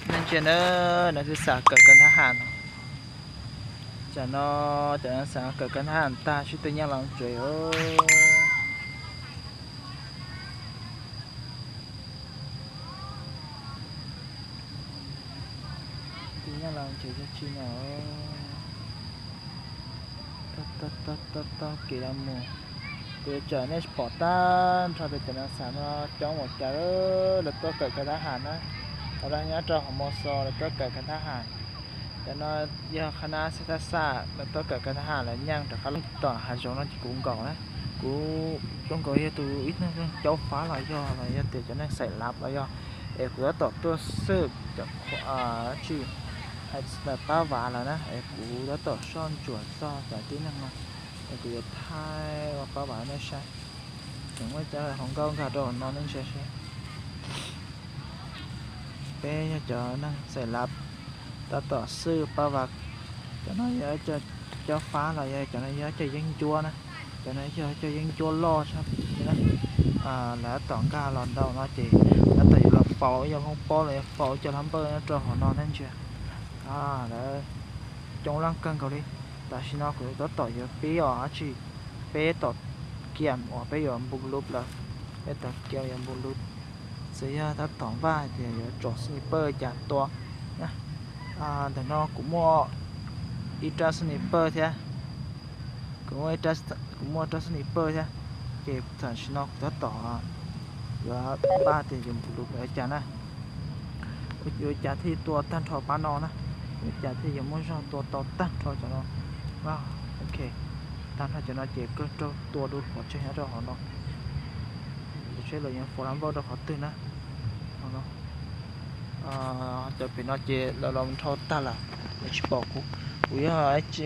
Neej tsa na, no twb xav kawm kab thab ham no. Tsam no cov neeg xav kawm kab thab ham tag sib tw nyiaj los tsev. Tw nyiaj los tsev tag tsi no. Tog tog tog tog kev los mus, kuv yuav tsom nej pom tag nrho tias cov neeg xav no coob npaum cas lawv tuaj kawm kab thab ham na. Hauv no nyob rau hauv Mos Xos lawv tuaj kawm kab thab ham. Cov no yog qhab nab xaj thab xaj lawv tuaj kawm kab thab ham lawv nyeej rov qab los tom hav zoov no ces kuv nkaus na. Kuv zoo nkaus yog tus ib tug neeg caub fab los yog los yog tias cov neeg xaim lav los yog, es kuv tab tom tuaj xwb cov tsi hais pab vav lawm na, es kuv tab tom soj ntsuam txog cov tib neeg no, es kuv yuav thaij ua pab vav nej saib. Tseem muaj cov hluas nkauj nkag rau hauv no nej ntsia seb. Peb yog cov neeg xaim lav tab tom xwb pab vav. Cov no yog cov fab los yog cov no yog cov yeeb ncuab na. Cov no yog cov yeeb ncuab loj sab tid na. Lawv tab tom nkag los ntau no ces tab tom yuav los faus ib co hoob pob los yog faus ib co lab npawj nyob rau hauv no nej ntsia. Lawv coob leej kawg nkaus li. Tam sim no kuv tab tom yuav pib os dab tsi, peb tom kiam uas peb yuav npu lub lawm, peb tom kiam yuav npu lub. Txawm yog tab tom vaj hais tias yuav tsom sniper cas tua. Ntawm no kuv muaj ib rab sniper thiab, kuv muaj rab sniper thiab, ces tam sim no kuv tab tom yuav npaj tias yuav npu lub lawm cas na. Yuav cas thiaj tua tag nrho pab no na, yuav cas thiaj yuav muaj zog tua tau tag nrho cov no. Ok, tag nrho cov no ces kawg raug tua dua pov tseg nyob rau hauv no. Seb lawv yuav faus lab npauj rau qhov twg na. Cov pem no ces lawv los nrhau tag lawm, lawv tsis pom kuv. Kuv yog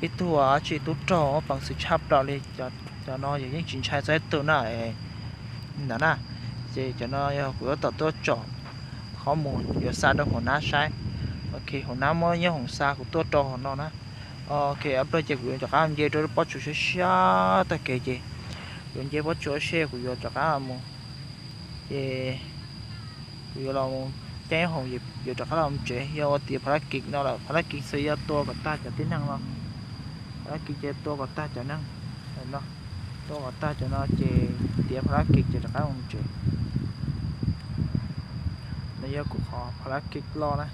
ib tug dab tsi tub rog muaj peev xwm tshaj plaws li. Cov no yog yeej tsis ntshai txog ib tug na. Ntawd na, ces cov no yog kuv tab tom tuaj tsom qhov mus yuav xa rau hauv nab saib. Ok, hauv nab muab nyob hoov xa kuv tuaj rau hauv no na. Ok, ob plag ces kuv yuav rov qab nce rau pob tsuas siab siab tag kev ces kuv nce pob tsuas seb kuv yuav rov qab mus. Ces kuv yuav los mus ceeb hoom, yuav rov qab los mus tsev, yog ua tiav pharab kiv no lawm. Pharab kiv xwb yog tua kom tag cov tib neeg no. Pharab kiv ces tua kom tag cov neeg no, tua kom tag cov no ces tiav pharab kiv ces rov qab los mus tsev. No yog kuv qhov pharab kiv loj na.